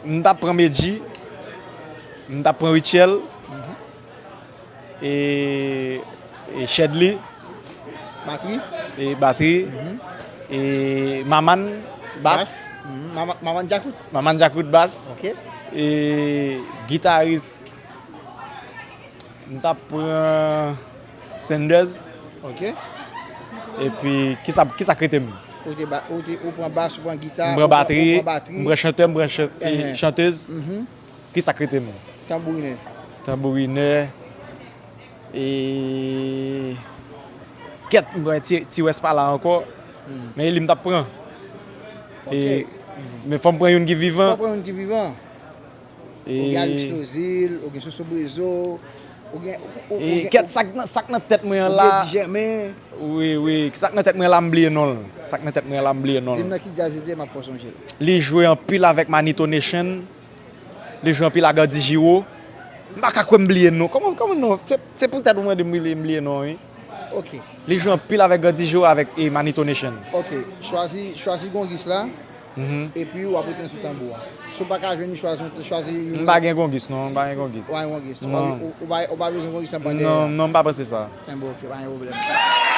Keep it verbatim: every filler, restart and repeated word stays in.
M t ap pran Medji, m t ap pran Richel, e, e Chedly, Batri. e batri, e Maman, bas, Mhm. Maman, Maman Djakout. Maman Djakout, bas, Ok. e gitaris, m t ap pran Sanders, Ok. epi kisa, kisa k rete m? Ou te ba, ou te, ou pran bas, ou pran gita, M pran batri, ou pran batri. M pran chantè, m pran chan- e Ehe. chantèz. Mhm. Kisa k rete m? Tanbourinè. Tanbourinè. E kèt, m pran ti, ti wès pa la ankò. Men li m t ap pran. Ok. E, men fò m pran youn ki vivan. Fò pran youn ki vivan. Ou gen Alix E, Lozil, ou gen Soso Brezo, ou gen. Ou, ou e gen- kèt, sa k nan, sa k nan tèt mwen an Ou la. gen Dijèmen. Wi, wi. Sa k nan tèt mwen la, m bliye non l. Sa k nan tèt mwen an la, m bliye non Di m l. nan ki djaz li te ye, m ap fè w sonje l. Li jwe anpil avèk Manito Nation. Li jwe anpil ak Gandhi Giraud. M pa ka kwè m bliye non. Kòman, kòman non? Se, se poutèt ou mande m bliye, m bliye non, wi. Ok. Li jwe anpil avèk Gandhi Giraud, avèk e, Manito Nation. Ok. Chwazi, chwazi gongis la. Mhm. Epi w ap retounen sou tanbou a. Si w pa ka jwenn li, chwazi, chwazi youn. M pa gen gongis non, m pa gen gongis. Ou pa gen gongis. Ou Non. pa, ou, ou pa, ou pa bezwen gongis nan pandan. Non, non, m pa panse sa. Enben, ok, pa gen pwoblèm.